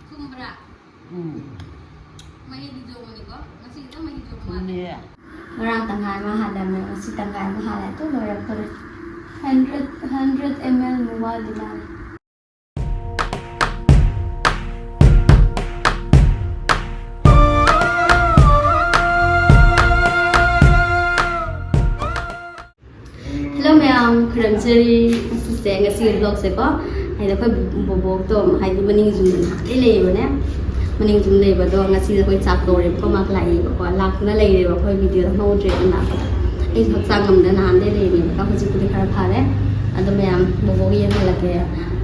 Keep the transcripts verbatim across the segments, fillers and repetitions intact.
ꯊꯨꯝꯕ꯭ꯔꯥ? ꯎꯝ꯫ ꯃꯍꯤꯗꯤ ꯖꯣꯝꯕꯅꯤꯀꯣ꯫ ꯉꯁꯤꯗꯤ ꯃꯍꯤ ꯖꯣꯝꯕ ꯃꯥꯜꯂꯦ꯫ ꯊꯨꯝꯃꯦ꯫ ꯉꯔꯥꯡ ꯇꯪꯈꯥꯏ ꯑꯃ ꯍꯥꯜꯂꯝꯃꯦ, ꯉꯁꯤ ꯇꯪꯈꯥꯏ ꯑꯃ ꯍꯥꯜꯂꯦ꯫ ꯑꯗꯨ ꯂꯣꯏꯔꯛꯇꯣꯔꯦ꯫ ꯍꯟꯗ꯭ꯔꯦꯠ, ꯍꯟꯗ꯭ꯔꯦꯠ ꯑꯦꯝ ꯑꯦꯜ ꯃꯨꯛ ꯋꯥꯠꯂꯤ ꯃꯥꯜꯂꯦ꯫ ꯍꯜꯂꯣ ꯃꯌꯥꯝ, ꯈꯨꯔꯨꯝꯖꯔꯤ꯫ ꯉꯁꯤꯁꯦ, ꯉꯁꯤꯒꯤ ꯕ꯭ꯂꯣꯛꯁꯦꯀꯣ, ꯍꯥꯏꯗꯤ ꯑꯩꯈꯣꯏ ꯕꯣꯕꯣꯛꯇꯣ, ꯍꯥꯏꯗꯤ ꯃꯅꯤꯡ ꯌꯨꯝꯗ ꯅꯍꯥꯟꯗꯩ ꯂꯩꯌꯦꯕꯅꯦ꯫ ꯃꯅꯤꯡ ꯌꯨꯝ ꯂꯩꯕꯗꯣ ꯉꯁꯤꯁꯦ ꯑꯩꯈꯣꯏ ꯆꯥꯛ ꯀꯧꯔꯦꯕꯀꯣ, ꯃꯥ ꯂꯥꯛꯏꯕꯀꯣ, ꯂꯥꯛꯇꯨꯅ ꯂꯩꯔꯦꯕ, ꯑꯩꯈꯣꯏ ꯚꯤꯗꯤꯑꯣꯗ ꯍꯧꯗ꯭ꯔꯦꯗꯅ꯫ ꯑꯩꯁꯨ ꯍꯛꯆꯥꯡ ꯉꯝꯗꯅ ꯅꯍꯥꯟꯗꯩ ꯂꯩꯔꯤꯅꯦꯕꯀꯣ, ꯍꯧꯖꯤꯛꯄꯨꯗꯤ ꯈꯔ ꯐꯔꯦ꯫ ꯑꯗꯣ ꯃꯌꯥꯝ ꯕꯣꯕꯣꯒꯤ ꯌꯦꯡꯍꯜꯂꯒꯦ꯫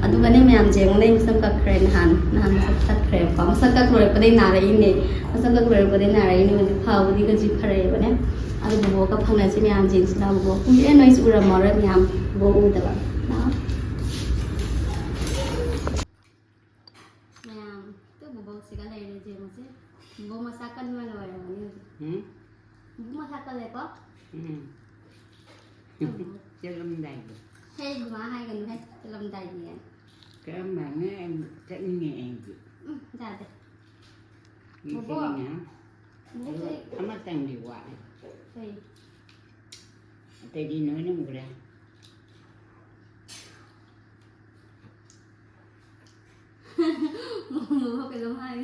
ꯑꯗꯨꯒꯅꯦ ꯃꯌꯥꯝ, ꯌꯦꯡꯉꯨꯅꯦ, ꯑꯩ ꯃꯁꯝ ꯀꯛꯈ꯭ꯔꯦ ꯅꯍꯥꯟ, ꯅꯍꯥꯟ ꯃꯁꯝ ꯇꯠꯈ꯭ꯔꯦꯕꯀꯣ꯫ ꯃꯁꯝ ꯀꯛ ꯂꯣꯏꯔꯛꯄꯗꯩ ꯅꯥꯔꯛꯏꯅꯦ꯫ ꯃꯁꯝ ꯀꯛ ꯂꯣꯏꯔꯛꯄꯗꯩ ꯅꯥꯔꯛꯏꯅꯦ꯫ ꯍꯧꯖꯤꯛ ꯐꯕꯨꯗꯤ ꯈꯔ ꯐꯔꯛꯑꯦꯕꯅꯦ꯫ ꯑꯗꯨ ꯕꯣꯕꯣꯒ ꯐꯪꯅꯁꯤ ꯃꯌꯥꯝ, ꯌꯦꯡꯁꯤ ꯂꯥꯎ ꯕꯣꯕꯣ꯫ ꯀꯨꯏꯔꯦ ꯅꯣꯏꯁꯨ ꯎꯔꯝꯃꯔꯣꯏ ꯃꯌꯥꯝ, ꯕꯣꯕꯣ ꯎꯗꯕ꯫ ꯂꯥꯎ꯫ ꯃꯌꯥꯝ, ꯇꯨ ꯕꯣꯕꯣꯛꯁꯤꯒ ꯂꯩꯔꯦ, ꯌꯦꯡꯉꯨꯁꯦ꯫ ꯕꯣꯕꯣ ꯃꯁꯥ ꯀꯟꯕ ꯂꯣꯏꯔꯕꯅꯤ ꯍꯧꯖꯤꯛ꯫ ꯎꯝ? ꯕꯣꯕꯣ ꯃꯁꯥ ꯀꯜꯂꯦꯀꯣ? ꯎꯝ꯫ ꯇꯨ ꯕꯣꯕꯣ꯫ ꯆꯠꯂꯝꯗꯥꯏꯗꯣ꯫ ꯍꯦ, ꯑꯗꯨꯃꯥꯏ ꯍꯥꯏꯒꯅꯨꯍꯦ, ꯆꯠꯂꯝꯗꯥꯏꯗꯤ ꯍꯥꯏ꯫ ꯆꯠꯂꯝꯗꯥꯏꯅꯦ, ꯑꯩ ꯆꯠꯅꯤꯡꯉꯦ ꯑꯩꯗꯤ꯫ ꯎꯝ, ꯌꯥꯗꯦ꯫ ꯃꯤ ꯕꯣꯕꯣ꯫ ꯆꯠꯅꯤꯡꯉꯦ꯫ ꯕꯣꯕꯣ, ꯑꯗꯨ ꯀꯩ ꯑꯃꯇꯪꯗꯤ ꯋꯥꯠꯂꯤ꯫ ꯀꯩ? ꯑꯇꯩꯗꯤ ꯂꯣꯏꯅ ꯎꯔꯦ꯫ ꯕꯣꯕꯣ ꯀꯩꯅꯣꯝ ꯍꯥꯏ꯫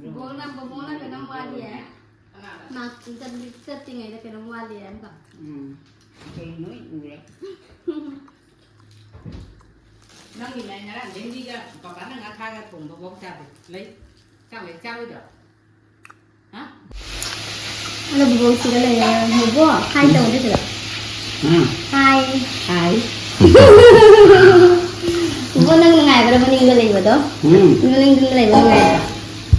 ꯕꯣꯕꯣꯅ, ꯕꯣꯕꯣꯅ ꯀꯩꯅꯣꯝ ꯋꯥꯠꯂꯤ ꯍꯥꯏ꯫ ꯃꯥ ꯆꯠ-, ꯆꯠꯇ꯭ꯔꯤꯉꯩꯗ ꯀꯩꯅꯣꯝ ꯋꯥꯠꯂꯤ ꯍꯥꯏ ꯑꯃꯨꯛꯀ꯫ ꯎꯝ꯫ ꯑꯇꯩ ꯂꯣꯏ ꯎꯔꯦ꯫ ꯅꯪꯒꯤ ꯃꯥꯏ ꯉꯔꯥꯡ ꯚꯦꯟꯗꯤꯒ ꯄꯄꯥꯅ ꯉꯥ ꯊꯥꯒ ꯊꯣꯡꯕ ꯐꯥꯎ ꯆꯥꯗꯦ꯫ ꯂꯩ? ꯆꯥꯎ ꯂꯩ ꯆꯥꯔꯣꯏꯗ꯭ꯔꯣ? ꯍꯥ? ꯑꯗꯣ ꯕꯣꯕꯣꯛ ꯁꯤꯗ ꯂꯩꯔꯦ꯫ ꯕꯣꯕꯣꯛ, ꯍꯥꯏ ꯇꯧꯗꯦ ꯁꯤꯗ꯫ ꯍꯥ? ꯍꯥꯏ꯫ ꯍꯥꯏ꯫ ꯕꯣꯕꯣꯛ, ꯅꯪ ꯅꯨꯡꯉꯥꯏꯕ꯭ꯔꯥ ꯃꯅꯤꯡꯗ ꯂꯩꯕꯗꯣ? ꯎꯝ꯫ ꯃꯅꯤꯡꯗ ꯂꯩꯕ ꯅꯨꯡꯉꯥꯏꯕ꯭ꯔꯥ?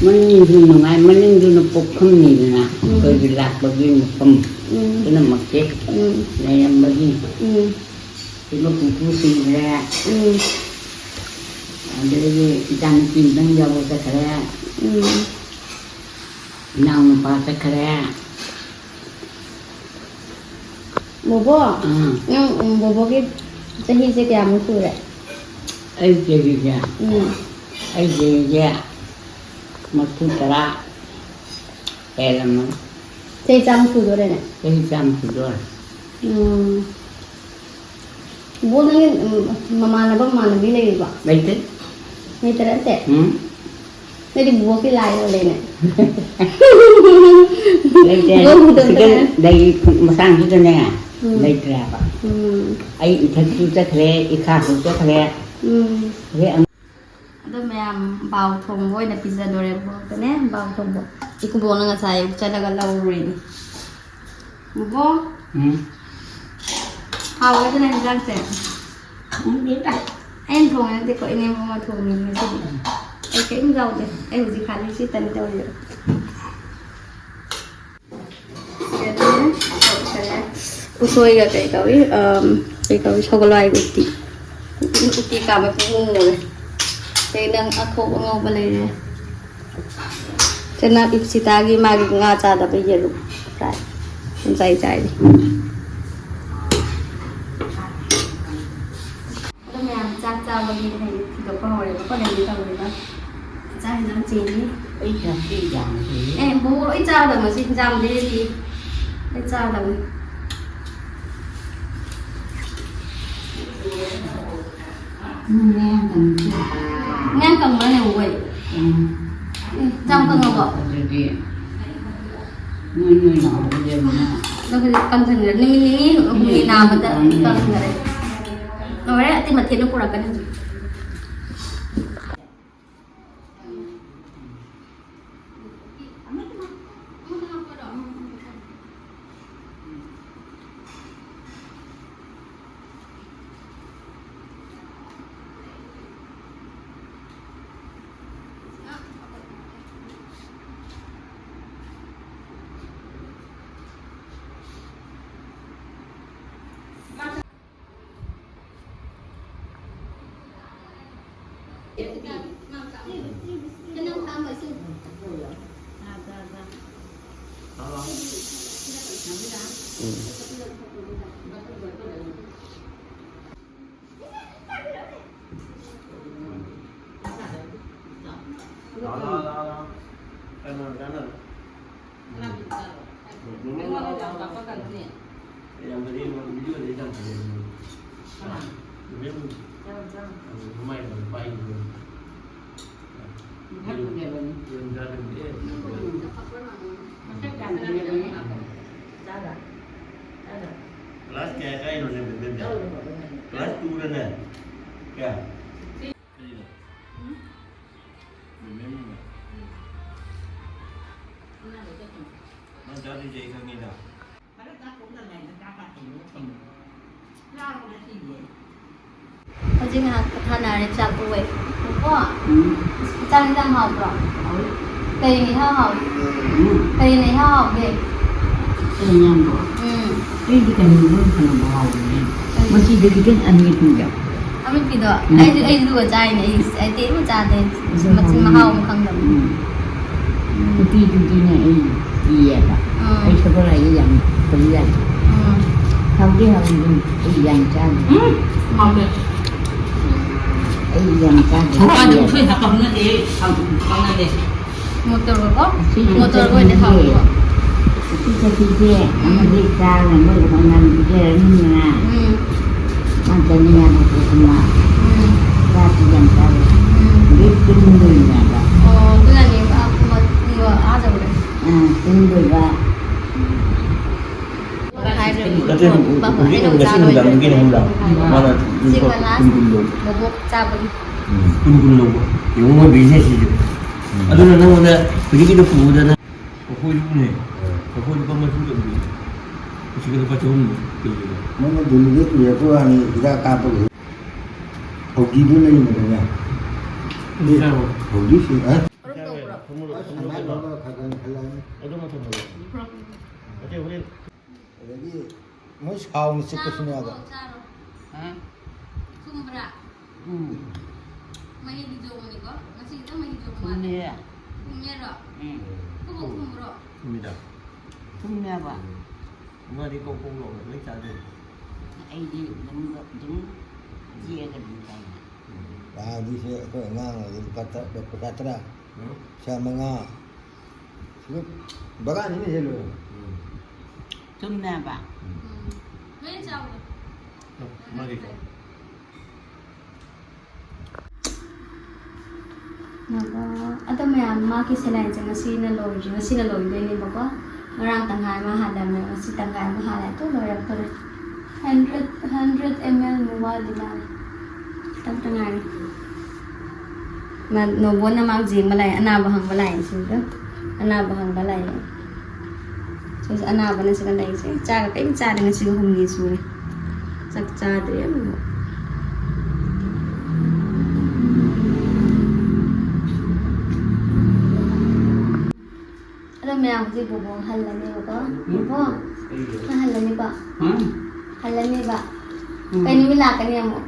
ꯃꯅꯤꯡꯁꯨ ꯅꯨꯡꯉꯥꯏ, ꯃꯅꯤꯡꯗꯨꯅ ꯄꯣꯛꯐꯝꯅꯤꯗꯅ, ꯎꯝ꯫ ꯑꯩꯈꯣꯏꯒꯤ ꯂꯥꯛꯄꯒꯤ ꯃꯐꯝ ꯎꯝ꯫ ꯄꯨꯝꯅꯃꯛꯁꯦ ꯎꯝ꯫ ꯂꯩꯔꯝꯕꯒꯤ ꯎꯝ꯫ ꯏꯕꯣꯛ ꯄꯨꯄꯨ ꯁꯤꯈ꯭ꯔꯦ꯫ ꯎꯝ꯫ ꯑꯗꯨꯗꯒꯤ ꯏꯆꯥꯅꯨꯄꯤ ꯑꯃꯇꯪ ꯌꯥꯎꯕ ꯆꯠꯈ꯭ꯔꯦ꯫ ꯎꯝ꯫ ꯏꯅꯥꯎꯅꯨꯄꯥ ꯆꯠꯈ꯭ꯔꯦ꯫ ꯕꯣꯕꯣ, ꯑꯥ꯫ ꯅꯪ, ꯎꯝ, ꯕꯣꯕꯣꯒꯤ ꯆꯍꯤꯁꯦ ꯀꯌꯥꯃꯨꯛ ꯁꯨꯔꯦ? ꯑꯩ ꯆꯍꯤꯁꯦ, ꯎꯝ꯫ ꯑꯩ ꯆꯍꯤꯁꯦ ꯃꯔꯤꯐꯨ ꯇꯔꯥ ꯍꯦꯜꯂꯝꯃꯅꯤ꯫ ꯆꯍꯤ ꯆꯥꯝꯃ ꯁꯨꯗꯣꯔꯦꯅꯦ꯫ ꯆꯍꯤ ꯆꯥꯝꯃ ꯁꯨꯗꯣꯔꯦ꯫ ꯎꯝ꯫ ꯕꯣ, ꯅꯪꯒꯤ, ꯎꯝ, ꯃꯃꯥꯟꯅꯕ ꯃꯃꯥꯟꯅꯕꯤ ꯂꯩꯔꯤꯕꯣ? ꯂꯩꯇꯦ꯫ ꯂꯩꯇꯔꯦ ꯑꯝꯇ? ꯎꯝ꯫ ꯅꯣꯏꯗꯤ ꯕꯣꯕꯣꯛꯀꯤ ꯂꯥꯏ ꯑꯣꯜꯂꯦꯅꯦ꯫ ꯂꯩꯇꯦ꯫ ꯕꯣꯕꯣꯛ ꯈꯛꯇ ꯁꯤꯗ ꯉꯥꯏꯔꯦ꯫ ꯂꯩ ꯃꯇꯥꯡꯁꯤꯗꯅꯦ, ꯎꯝ꯫ ꯂꯩꯇ꯭ꯔꯦ ꯍꯥꯏꯕ꯫ ꯎꯝ꯫ ꯑꯩ ꯏꯊꯛꯁꯨ ꯆꯠꯈ꯭ꯔꯦ, ꯏꯈꯥꯁꯨ ꯆꯠꯈ꯭ꯔꯦ꯫ ꯎꯝ꯫ ꯑꯗꯩ ꯑꯃ ꯑꯗꯣ ꯃꯌꯥꯝ ꯕꯥꯎ ꯊꯣꯡꯕ ꯑꯣꯏꯅ ꯄꯤꯖꯗꯣꯔꯦ ꯕꯣꯕꯣꯛꯇꯅꯦ, ꯕꯥꯎ ꯊꯣꯡꯕ꯫ ꯏꯀꯨꯕꯣꯛꯅ ꯉꯁꯥꯏ ꯑꯌꯨꯛ ꯆꯠꯂꯒ ꯂꯧꯔꯨꯔꯤꯅꯤ꯫ ꯕꯣꯕꯣꯛ꯫ ꯎꯝ꯫ ꯍꯥꯎꯒꯗ꯭ꯔꯥ ꯏꯟꯖꯥꯡꯁꯦ? ꯈꯪꯗꯦꯗ꯫ ꯑꯩꯅ ꯊꯣꯡꯉꯦ ꯅꯠꯇꯦꯀꯣ, ꯏꯅꯦꯝꯕꯣꯛꯅ ꯊꯣꯡꯉꯤꯅꯦ ꯉꯁꯤꯗꯤ꯫ ꯑꯩ ꯀꯔꯤꯝ ꯌꯥꯎꯗꯦ꯫ ꯑꯩ ꯍꯧꯖꯤꯛ ꯈꯥꯂꯤ ꯁꯤ ꯇꯅꯤ ꯇꯧꯔꯤꯕ꯫ ꯁꯤꯗꯅꯦ, ꯀꯩꯅꯣ, ꯎꯁꯣꯏꯒ ꯀꯩ ꯇꯧꯏ, ꯑꯝ, ꯀꯩ ꯇꯧꯏ, ꯁꯒꯣꯜ ꯍꯋꯥꯏꯒ ꯎꯇꯤ꯫ ꯎꯇꯤ ꯀꯥꯝꯃꯦ ꯄꯨꯡꯃꯨ ꯃꯨꯔꯦ꯫ ꯑꯗꯩ ꯅꯪ ꯑꯈꯧ ꯑꯉꯧꯕ ꯂꯩꯔꯦ꯫ ꯆꯦꯅꯥ ꯏꯞꯁꯤꯇꯥꯒꯤ ꯃꯥꯒꯤ ꯉꯥ ꯆꯥꯗꯕ ꯌꯦꯔꯨꯝ ꯐ꯭ꯔꯥꯏ꯫ ꯄꯨꯡꯆꯥꯏ ꯆꯥꯏꯔꯤ꯫ ꯑꯗꯣ ꯃꯌꯥꯝ ꯆꯥꯛ ꯆꯥꯕꯒꯤ ꯍꯩ ꯊꯤꯗꯣꯛꯄ ꯍꯧꯔꯦꯕꯀꯣ, ꯂꯩꯒꯦ ꯇꯧꯔꯦꯕ꯫ ꯆꯥꯛ ꯍꯦꯟꯖꯥꯡ ꯆꯦꯟꯅꯤ꯫ ꯑꯩ ꯆꯥꯛꯁꯤ ꯌꯥꯝꯗꯦ꯫ ꯑꯦ, ꯕꯣꯕꯣꯛ ꯂꯣꯏ ꯆꯥꯒꯗꯕꯅꯤ ꯉꯁꯤ, ꯍꯤꯟꯖꯥꯡꯗꯤ ꯂꯩꯇꯦ꯫ ꯂꯣꯏ ꯆꯥꯒꯗꯕꯅꯤ꯫ ꯎꯝ, ꯃꯌꯥꯡ ꯀꯪꯉꯤꯁꯦ꯫ ꯃꯌꯥꯡ ꯀꯪꯕ꯭ꯔꯅꯦ, ꯕꯣꯕꯣꯛ? ꯎꯝ꯫ ꯑꯦ, ꯌꯥꯝ ꯀꯪꯉꯕꯣ? ꯑꯗꯨꯗꯤ ꯅꯣꯏ ꯅꯣꯏ ꯂꯥꯎꯕꯗꯤ ꯑꯃꯨꯛ꯫ ꯑꯗꯣ ꯍꯧꯖꯤꯛ ꯀꯪꯁꯤꯟꯈ꯭ꯔꯦ꯫ ꯅꯨꯃꯤꯠ ꯅꯤꯅꯤ ꯍꯨꯝꯅꯤ ꯎꯝ, ꯅꯥꯕꯗ ꯀꯪꯉꯦ꯫ ꯀꯪꯈ꯭ꯔꯦ꯫ ꯂꯣꯏꯔꯦ, ꯑꯇꯩ ꯃꯊꯦꯜꯗꯣ ꯄꯨꯔꯛꯀꯅꯤ ꯍꯧꯖꯤꯛ꯫ ꯂꯥꯛꯑꯣ, ꯂꯥꯛꯑꯣ, ꯂꯥꯛꯑꯣ, ꯂꯥꯛꯑꯣ꯫ ꯀꯅꯥ, ꯀꯅꯥ? ꯀꯅꯥꯒꯤ ꯃꯆꯥꯅꯣ? ꯃꯃꯥ ꯑꯩꯉꯣꯟꯗ ꯌꯥꯝ ꯂꯥꯛꯑꯣ꯫ ꯀꯥꯞꯄꯛꯀꯅꯨꯅꯦ꯫ ꯌꯥꯝ ꯐꯖꯩ, ꯃꯥ video ꯗ ꯌꯥꯝ ꯐꯖꯩ꯫ ꯀꯅꯥ? ꯃꯃꯥ ꯌꯥꯝ ꯆꯥꯔꯣ, ꯆꯥꯔꯣ꯫ ꯃꯃꯥ ꯌꯥꯝ ꯄꯥꯏꯕꯅꯦ꯫ ꯃꯁꯛ ꯐꯖꯕꯅꯤ꯫ ꯌꯥꯝ ꯆꯥꯗꯕꯅꯦ꯫ ꯃꯁꯛ ꯌꯥꯝ ꯐꯖꯕꯅꯤ꯫ ꯆꯥꯗ꯭ꯔꯥ? ꯆꯥꯗ꯭ꯔꯥ? Class ꯀꯌꯥ ꯀꯥꯏꯅꯣ ꯅꯪ, ꯃꯦꯝ? ꯂꯧꯔꯦ, ꯂꯧꯔꯦ, ꯂꯧꯔꯦ꯫ Class two ꯔꯅꯦ? ꯀꯌꯥ? ꯀꯔꯤꯅꯣ? ꯎꯝ? ꯃꯦꯝ, ꯃꯦꯝ, ꯃꯦꯝ꯫ ꯎꯝ꯫ ꯅꯪ ꯆꯥꯗꯣꯏꯁꯦ ꯑꯩ ꯈꯪꯉꯤꯗ꯫ ꯍꯧꯖꯤꯛ ꯉꯥꯏꯍꯥꯛ ꯄꯣꯊꯥꯅꯔꯦ, ꯆꯥꯛ ꯇꯣꯛꯑꯦ꯫ ꯀꯣ? ꯎꯝ꯫ ꯆꯥꯛ ꯏꯟꯖꯥꯡ ꯍꯥꯎꯕ꯭ꯔꯣ? ꯍꯥꯎꯋꯤ꯫ ꯀꯩꯅ ꯏꯍꯥꯎ ꯍꯥꯎꯒꯦ? ꯎꯝ꯫ ꯀꯩꯅ ꯏꯍꯥꯎ ꯍꯥꯎꯒꯦ? ꯀꯩ ꯏꯟꯖꯥꯡꯗꯣ? ꯎꯝ꯫ ꯑꯩꯗꯤ ꯀꯩꯅꯣ ꯏꯔꯣꯟ ꯊꯣꯡꯕ ꯍꯥꯎꯕꯅꯦ꯫ ꯀꯩ? ꯃꯁꯤꯗ chicken ꯑꯃꯦꯠꯄꯤꯗꯣ꯫ ꯑꯃꯦꯠꯄꯤꯗꯣ? ꯎꯝ꯫ ꯑꯩꯁꯨ, ꯑꯩꯁꯨ ꯑꯗꯨꯒ ꯆꯥꯏꯅꯦ꯫ ꯑꯩ, ꯑꯩ ꯑꯇꯩ ꯑꯃ ꯆꯥꯗꯦ꯫ ꯑꯗꯨ ꯃꯆꯤꯟ ꯍꯥꯎꯕꯅꯦ꯫ ꯃꯍꯥꯎ ꯑꯃ ꯈꯪꯗꯕꯅꯦ꯫ ꯎꯝ꯫ ꯎꯝ꯫ ꯅꯨꯄꯤꯗꯨꯗꯤꯅꯦ ꯑꯩ ꯀꯤꯌꯦꯕ꯫ ꯎꯝ꯫ ꯑꯩ ꯁꯒꯣꯜ ꯍꯋꯥꯏꯗꯤ ꯌꯥꯝ ꯊꯣꯡ ꯌꯥꯗꯦ꯫ ꯎꯝ꯫ ꯍꯥꯎꯗꯤ ꯍꯥꯎꯋꯤ ꯑꯗꯨꯝ ꯑꯩ ꯌꯥꯝ ꯆꯥꯗꯦ꯫ ꯎꯝ꯫ ꯍꯥꯎꯋꯦ꯫ ꯑꯩ ꯌꯥꯝ ꯆꯥꯗꯦ꯫ ꯁꯒꯣꯜ ꯍꯋꯥꯏꯗꯨ ꯀꯤꯌꯦꯕ꯫ ꯎꯁꯣꯏ ꯍꯥꯞꯄ ꯍꯧꯅꯗꯦ꯫ ꯍꯥꯎ-, ꯍꯥꯎꯅꯗꯦ꯫ ꯃꯣꯇꯣꯔꯒꯀꯣ? ꯑꯁꯤ ꯃꯣꯇꯣꯔꯒ ꯑꯣꯏꯅ ꯆꯠꯈꯤꯁꯦ, ꯍꯥꯎꯕ꯫ ꯑꯁꯤ ꯆꯠꯈꯤꯁꯦ, ꯎꯝ꯫ ꯑꯃꯗꯤ ꯆꯥꯔꯒ ꯃꯣꯏ ꯍꯣꯠꯅꯕ ꯄꯤꯖꯔꯅꯤꯗꯅ꯫ ꯎꯝ꯫ ꯃꯥ ꯆꯥꯅꯤꯡꯉꯦ ꯍꯥꯏꯕ ꯄꯣꯠꯇꯨꯃ ꯎꯝ꯫ ꯆꯥꯁꯤ ꯌꯥꯝ ꯆꯥꯔꯦ꯫ ꯎꯝ꯫ ꯑꯗꯩ ꯇꯨꯝꯗꯣꯏꯅꯦꯕ꯫ ꯑꯣ, ꯑꯗꯨꯅꯅꯦ ꯃꯥ ꯄꯨꯡ, ꯄꯨꯡ ꯑꯥ ꯌꯧꯔꯦ꯫ ꯑꯥ, ꯇꯨꯝꯗꯣꯏꯕ꯫ ꯅꯠꯇꯦ, ꯍꯧꯖꯤꯛ ꯉꯁꯤ ꯅꯨꯡꯗꯥꯡꯗꯒꯤꯅꯦ ꯈꯪꯕ꯭ꯔꯥ? ꯎꯝ꯫ ꯃꯥꯅ ꯁꯤꯃ ꯂꯨꯄꯥ ꯂꯥꯁ ꯀꯨꯟ ꯀꯨꯟ ꯂꯧꯕ꯫ ꯃꯣꯃꯣ ꯆꯥꯕꯒꯤ꯫ ꯎꯝ, ꯀꯨꯟ ꯀꯨꯟ ꯂꯧꯕ꯫ ꯌꯦꯡꯉꯣ ꯃꯣꯏ business ꯁꯤꯁꯨ꯫ ꯎꯝ꯫ ꯑꯗꯨꯅ ꯅꯪꯉꯣꯟꯗ ꯍꯧꯖꯤꯛꯀꯤꯗꯣ ꯄꯨꯕꯗ ꯅꯪ ꯂꯐꯣꯏꯗꯨꯅꯦ꯫ ꯎꯝ꯫ ꯂꯐꯣꯏ ꯂꯨꯄꯥ ꯃꯔꯤꯐꯨ ꯇꯧꯕꯤꯌꯨ꯫ ꯉꯁꯤꯒ ꯂꯨꯄꯥ ꯆꯍꯨꯝ ꯀꯦꯖꯤꯗ꯫ ꯃꯣꯏꯅ ꯗꯦꯜꯂꯤꯗ ꯄꯨꯔꯛꯄ ꯋꯥꯅꯤ, ꯍꯤꯗꯥꯛ ꯀꯥꯞꯄꯒꯤ꯫ ꯍꯧꯖꯤꯛꯇꯣ ꯂꯩꯕꯅꯤꯅꯦ꯫ ꯎꯝ꯫ ꯍꯧꯖꯤꯛ ꯁꯤ, ꯑ? ꯀꯔꯝ ꯇꯧꯕ꯭ꯔꯣ? ꯊꯝꯃꯨꯔꯣ, ꯑꯁ, ꯊꯝꯃꯨꯔꯣ, ꯁꯨꯃꯥꯏꯅ ꯊꯝꯃꯨꯔꯣ꯫ ꯇꯧꯔꯒ ꯈꯔ ꯈꯔ ꯍꯜꯂꯛꯑꯅꯤ꯫ ꯑꯗꯨꯃ ꯊꯝꯃꯨꯔꯣ꯫ ꯅꯠꯇꯦ, ꯍꯣꯔꯦꯟ꯫ ꯑꯗꯒꯤ ꯃꯣꯏ ꯁꯥꯎꯅ ꯆꯤꯛꯄꯁꯨꯅꯦꯕ꯫ ꯆꯥꯔꯣ, ꯆꯥꯔꯣ꯫ ꯍꯥ? ꯊꯨꯝꯕ꯭ꯔꯥ? ꯎꯝ꯫ ꯃꯍꯤꯗꯤ ꯖꯣꯝꯅꯤꯀꯣ? ꯉꯁꯤ ꯈꯤꯇꯪ ꯃꯍꯤ ꯖꯣꯝ ꯃꯥꯜꯂꯦ꯫ ꯊꯨꯝꯃꯦ꯫ ꯊꯨꯝꯃꯦꯔꯣ? ꯎꯝ꯫ ꯊꯨꯝꯕ꯭ꯔꯣ? ꯊꯨꯝꯃꯤꯗ꯫ ꯊꯨꯝꯃꯦꯕ꯫ ꯎꯝ꯫ ꯃꯥꯗꯤ ꯀꯧ ꯀꯧ ꯂꯥꯎꯅ ꯂꯣꯏ ꯆꯥꯗꯣꯏꯅꯤ꯫ ꯑꯩꯗꯤ ꯑꯗꯨꯝ, ꯑꯗꯨꯝ ꯆꯦꯛꯑꯒ ꯑꯗꯨꯝ ꯆꯥꯏ꯫ ꯎꯝ꯫ ꯄꯥꯗꯨꯁꯦ ꯑꯩꯈꯣꯏ ꯑꯉꯥꯡ ꯑꯣꯏꯔꯤꯉꯩꯗ ꯂꯨꯄꯥ ꯇꯔꯥ, ꯂꯨꯄꯥ ꯇꯔꯥ꯫ ꯎꯝ? ꯁꯥ ꯃꯉꯥ꯫ ꯁꯤꯗ ꯕꯒꯥꯟ ꯑꯃ ꯍꯦꯜꯂꯣ꯫ ꯎꯝ꯫ ꯆꯨꯝꯃꯦꯕ꯫ ꯎꯝ꯫ ꯎꯝ꯫ ꯂꯣꯏ ꯆꯥꯎꯋꯦ꯫ ꯃꯥꯒꯤ ꯉꯥꯏꯈꯣ꯫ ꯑꯗꯣ ꯃꯌꯥꯝ, ꯃꯥꯒꯤ saline ꯁꯦ ꯉꯁꯤꯅ ꯂꯣꯏꯗ꯭ꯔꯤ, ꯉꯁꯤꯅ ꯂꯣꯏꯗꯣꯏꯅꯦꯕꯀꯣ꯫ ꯉꯔꯥꯡ ꯇꯪꯈꯥꯏ ꯑꯃ ꯍꯥꯜꯂꯝꯃꯦ, ꯉꯁꯤ ꯇꯪꯈꯥꯏ ꯑꯃ ꯍꯥꯜꯂꯦ, ꯑꯗꯨ ꯂꯣꯏꯔꯛꯇꯣꯔꯦ꯫ Hundred, hundred M L ꯃꯨꯛ ꯋꯥꯠꯂꯤ ꯃꯥꯜꯂꯦ꯫ ꯈꯤꯇꯪꯇ ꯉꯥꯏꯔꯦ꯫ ꯃꯥ ꯅꯣꯕꯣꯟꯅ ꯃꯥ ꯌꯦꯡꯕ ꯂꯥꯛꯑꯦ, ꯑꯅꯥꯕ ꯍꯪꯕ ꯂꯥꯛꯑꯦ ꯁꯤꯗ꯫ ꯑꯅꯥꯕ ꯍꯪꯕ ꯂꯥꯛꯑꯦ꯫ ꯁꯤꯁꯦ ꯑꯅꯥꯕꯅ ꯁꯤꯗ ꯂꯩꯔꯤꯁꯦ꯫ ꯆꯥꯒ ꯀꯔꯤꯝ ꯆꯥꯗꯦ ꯉꯁꯤꯒ ꯍꯨꯝꯅꯤ ꯁꯨꯔꯦ꯫ ꯆꯥꯛ ꯆꯥꯗ꯭ꯔꯤ ꯑꯃꯨꯛ꯫ ꯑꯗꯣ ꯃꯌꯥꯝ ꯍꯧꯖꯤꯛ ꯕꯣꯕꯣ ꯍꯜꯂꯅꯦꯕꯀꯣ꯫ ꯕꯣꯕꯣ, ꯅꯪ ꯍꯜꯂꯅꯤꯀꯣ? ꯍꯥ? ꯍꯜꯂꯅꯦꯕ꯫ ꯎꯝ꯫ ꯀꯩ ꯅꯨꯃꯤꯠ ꯂꯥꯛꯀꯅꯤ ꯑꯃꯨꯛ?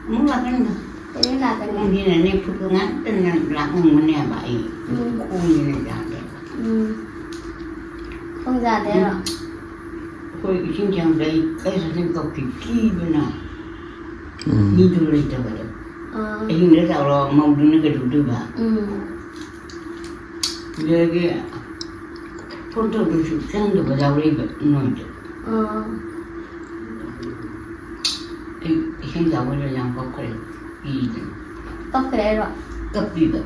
ꯑꯃꯨꯛ ꯂꯥꯛꯀꯅꯤꯗ꯫ ꯀꯩ ꯅꯨꯃꯤꯠ ꯂꯥꯛꯀꯅꯤ? ꯈꯪꯗꯦꯅꯦ, ꯐꯨꯠꯕꯣꯜ ꯉꯥꯛꯇ ꯂꯥꯛꯅꯤꯡꯕꯅꯦꯕ ꯑꯩ꯫ ꯎꯝ꯫ ꯈꯣꯡꯁꯤꯅ ꯌꯥꯗꯦꯕ꯫ ꯎꯝ꯫ ꯈꯣꯡ ꯌꯥꯗꯦ ꯍꯥꯏꯔꯣ? ꯎꯝ꯫ ꯑꯩꯈꯣꯏ ꯏꯁꯤꯡ ꯆꯪꯕꯗ ꯑꯩ ꯀꯩꯁꯨ ꯀꯞꯈꯤ ꯀꯤꯗꯅ꯫ ꯎꯝ꯫ ꯃꯤꯗꯨ ꯂꯩꯇꯕꯗꯣ꯫ ꯑꯥ꯫ ꯑꯍꯤꯡꯗ ꯆꯥꯎꯔꯣ ꯃꯧꯗꯨꯅ ꯀꯩꯗꯧꯗꯣꯏꯕ? ꯎꯝ꯫ ꯑꯗꯒꯤ ꯐꯣꯟ ꯇꯧꯗ꯭ꯔꯁꯨ ꯆꯪꯗꯕ ꯌꯥꯎꯔꯛꯏꯕ ꯅꯣꯏꯗꯣ꯫ ꯑꯥ꯫ ꯑꯩ ꯏꯁꯤꯡ ꯆꯥꯎꯕꯗ ꯌꯥꯝ ꯀꯞꯈ꯭ꯔꯦ꯫ ꯀꯤꯗꯅ꯫ ꯀꯞꯈ꯭ꯔꯦ ꯍꯥꯏꯔꯣ? ꯀꯞꯄꯤꯕ꯫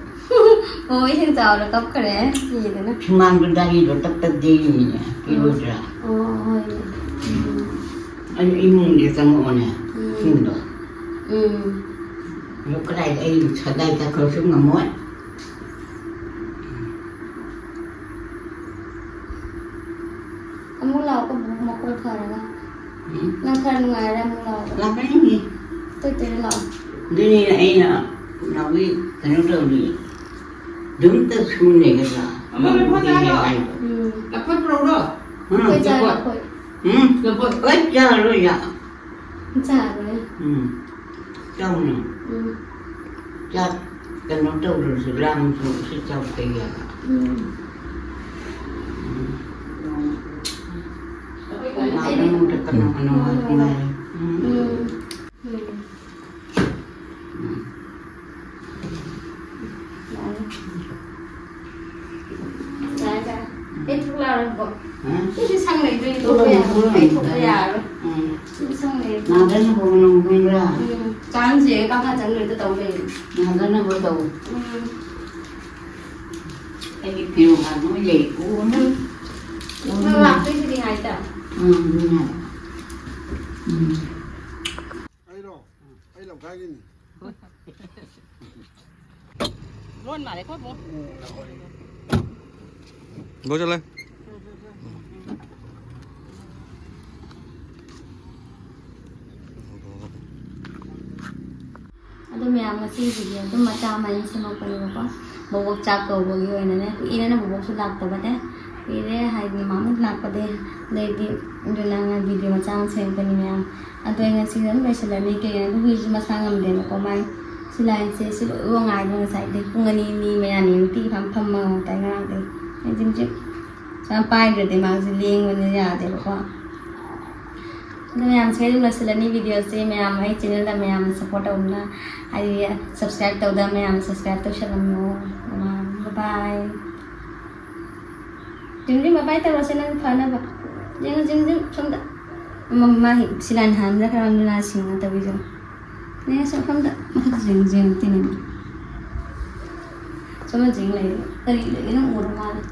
ꯑꯣ, ꯏꯁꯤꯡ ꯆꯥꯎꯔ ꯀꯞꯈ꯭ꯔꯦ꯫ ꯀꯤꯗꯅ꯫ ꯁꯨꯃꯥꯡꯗ ꯗꯥꯔꯤꯗꯣ ꯇꯛ ꯇꯛ ꯌꯩꯔꯤꯅꯤꯅꯦ꯫ ꯀꯤꯔꯣꯏꯗ꯭ꯔꯥ? ꯑꯣ, ꯍꯣꯏꯅꯦ꯫ ꯎꯝ꯫ ꯑꯩꯅ ꯏꯃꯨꯡꯗ ꯆꯪꯉꯛꯑꯣꯅꯦ꯫ ꯎꯝ꯫ ꯏꯁꯤꯡꯗꯣ꯫ ꯎꯝ꯫ ꯑꯗꯨ ꯀꯗꯥꯏꯗ ꯑꯩ ꯁꯒꯥꯏ ꯇꯛꯈ꯭ꯔꯁꯨ ꯉꯝꯃꯣꯏ꯫ ꯑꯃꯨꯛ ꯂꯥꯛꯑꯣ, ꯃꯈꯣꯏ ꯐꯔꯒ꯫ ꯎꯝ꯫ ꯅꯪ ꯈꯔ ꯅꯨꯡꯉꯥꯏꯔꯦ, ꯑꯃꯨꯛ ꯂꯥꯛꯑꯣ꯫ ꯂꯥꯛꯀꯅꯤ꯫ ꯇꯣꯏ ꯇꯣꯏꯅ ꯂꯥꯛꯑꯣ꯫ ꯑꯗꯨꯅꯤ ꯑꯩꯅ ꯅꯥꯎꯕꯤ ꯀꯩꯅꯣ ꯇꯧꯔꯤ꯫ ꯑꯗꯨꯝꯇ ꯁꯨ ꯂꯩꯒꯗ꯭ꯔꯥ? ꯑꯃ ꯂꯐꯣꯏ ꯆꯥꯔꯣ? ꯍꯥꯏꯕ꯫ ꯎꯝ꯫ ꯂꯐꯣꯏ ꯄꯨꯔꯛꯎꯔꯣ? ꯎꯝ, ꯂꯐꯣꯏ ꯆꯥꯔꯣ, ꯂꯐꯣꯏ꯫ ꯂꯐꯣꯏ꯫ ꯎꯝ? ꯂꯐꯣꯏ꯫ ꯍꯣꯏ, ꯆꯥꯔꯣꯏ, ꯌꯥ꯫ ꯆꯥꯔꯣꯏ꯫ ꯎꯝ꯫ ꯆꯥꯎꯅ꯫ ꯎꯝ꯫ ꯆꯥꯛ ꯀꯩꯅꯣ ꯇꯧꯗ꯭ꯔꯁꯨ, ꯂꯥꯝꯃꯁꯨ ꯁꯤ ꯆꯥꯎ ꯀꯩ ꯌꯥꯕ꯫ ꯎꯝ꯫ ꯎꯝ꯫ ꯃꯥ ꯃꯅꯨꯡꯗ ꯀꯅꯥ ꯀꯅꯥ ꯉꯥꯏ ꯉꯥꯏ꯫ ꯎꯝ꯫ ꯎꯝ꯫ ꯎꯝ꯫ ꯎꯝ꯫ ꯌꯥꯔꯦ꯫ ꯁꯤꯗꯤ ꯁꯪ ꯂꯩꯗꯣꯏꯅꯤ, ꯊꯣꯛꯄ ꯌꯥꯔꯣꯏ꯫ ꯑꯩ ꯊꯣꯛꯄ ꯌꯥꯔꯣꯏ꯫ ꯎꯝ꯫ ꯁꯤꯗꯤ ꯁꯪ ꯂꯩ꯫ ꯅꯥꯗꯅꯕ ꯍꯣꯠꯅꯧ, ꯈꯪꯕ꯭ꯔꯥ? ꯎꯝ꯫ ꯆꯥꯟꯁꯦ ꯀꯥꯈꯠ ꯆꯪꯗꯣꯏꯗ ꯇꯧ ꯂꯩ꯫ ꯅꯥꯗꯅꯕ ꯇꯧ꯫ ꯎꯝ꯫ ꯑꯩꯒꯤ ꯐꯤꯔꯣꯜ ꯍꯥꯟꯅ ꯂꯣꯏ ꯂꯩ꯫ ꯎꯝ꯫ ꯎꯝ꯫ ꯂꯥꯛꯇꯣꯏꯁꯤꯗꯤ ꯉꯥꯏꯇ꯫ ꯎꯝ, ꯑꯗꯨꯅ꯫ ꯎꯝ꯫ ꯑꯩꯔꯣ? ꯑꯩ ꯂꯝꯈꯥꯏꯒꯤꯅꯤ꯫ ꯂꯣꯟ ꯃꯥꯜꯂꯦꯀꯣ, ꯕꯣ? ꯕꯣ, ꯆꯠꯂꯦ꯫ ꯑꯗꯣ ꯃꯌꯥꯝ, ꯉꯁꯤꯒꯤꯗꯤ ꯑꯗꯨꯝ ꯃꯆꯥ ꯑꯃ ꯑꯩꯅ ꯁꯦꯝꯃꯛꯄꯅꯦꯕꯀꯣ꯫ ꯕꯣꯕꯣꯛ ꯆꯥꯛ ꯀꯧꯕꯒꯤ ꯑꯣꯏꯅꯅꯦ꯫ ꯀꯨꯏꯔꯦꯅ ꯕꯣꯕꯣꯛꯁꯨ ꯂꯥꯛꯇꯕꯅꯦ꯫ ꯀꯨꯏꯔꯦ ꯍꯥꯏꯗꯤ ꯃꯃꯥ ꯂꯥꯛꯄꯗꯩ꯫ ꯑꯗꯩꯗꯤ ꯑꯗꯨꯅ ꯉꯥ ꯚꯤꯗꯤꯑꯣ ꯃꯆꯥ ꯑꯃ ꯁꯦꯝꯃꯛꯄꯅꯤ ꯃꯌꯥꯝ꯫ ꯑꯗꯣ ꯑꯩ ꯉꯁꯤ ꯑꯗꯨꯝ ꯂꯣꯏꯁꯤꯜꯂꯅꯤ꯫ ꯀꯩꯒꯤꯅꯣꯗ ꯍꯨꯏꯁꯨ ꯃꯁꯥ ꯉꯝꯗꯦꯕꯀꯣ꯫ ꯃꯥꯏ ꯁꯤ ꯂꯥꯏꯟꯁꯦ ꯁꯤ ꯂꯣꯏ ꯉꯥꯏꯕ ꯉꯁꯥꯏꯗꯩ ꯄꯨꯡ ꯑꯅꯤ, ꯑꯅꯤ ꯃꯌꯥꯅꯤ ꯅꯨꯡꯇꯤꯒꯤ ꯐꯝ ꯐꯝꯃꯒ ꯉꯥꯏ ꯉꯔꯥꯡꯗꯩ꯫ ꯑꯩ ꯖꯤꯝ ꯖꯤꯝ ꯁꯨꯃꯥꯏꯅ ꯄꯥꯏꯗ꯭ꯔꯗꯤ ꯃꯥꯁꯦ ꯂꯦꯡꯕꯅ ꯌꯥꯗꯦꯕꯀꯣ꯫ ꯑꯗꯣ ꯃꯌꯥꯝ ꯁꯤꯗ ꯑꯗꯨꯝ ꯂꯣꯏꯁꯤꯜꯂꯅꯤ ꯚꯤꯗꯤꯑꯣꯁꯦ꯫ ꯃꯌꯥꯝ ꯑꯩ ꯆꯦꯅꯦꯜꯗ ꯃꯌꯥꯝꯅ ꯁꯞꯄꯣꯔꯠ ꯇꯧꯗꯨꯅ, ꯍꯥꯏꯗꯤ ꯁꯕꯁꯀ꯭ꯔꯥꯏꯕ ꯇꯧꯗꯕ ꯃꯌꯥꯝ ꯁꯕꯁꯀ꯭ꯔꯥꯏꯕ ꯇꯧꯁꯜꯂꯝꯃꯣ꯫ ꯕꯥꯏ ꯕꯥꯏ꯫ ꯖꯤꯝ ꯖꯤꯝ ꯕꯥꯏ ꯕꯥꯏ ꯇꯧꯔꯁꯦ ꯅꯪ ꯐꯅꯕ꯫ ꯌꯦꯡꯉꯨ ꯖꯤꯝ ꯖꯤꯝ ꯁꯣꯝꯗ꯫ ꯃ-, ꯃꯥ ꯁꯤꯂꯥꯏ ꯅꯍꯥꯟꯗ ꯈꯔ ꯂꯨꯅꯥ ꯁꯤꯡꯅ ꯇꯧꯕꯤꯗꯣ꯫ ꯅꯦ ꯁꯣꯝꯗ ꯃꯊꯛꯇ ꯖꯤꯝ ꯖꯤꯝ ꯇꯤꯅꯤꯅ꯫ ꯁꯣꯝꯗ ꯖꯤꯝ ꯂꯩ꯫ ꯀꯔꯤ ꯂꯩꯒꯦ ꯅꯪ ꯎꯔ ꯃꯥꯜꯂꯦ꯫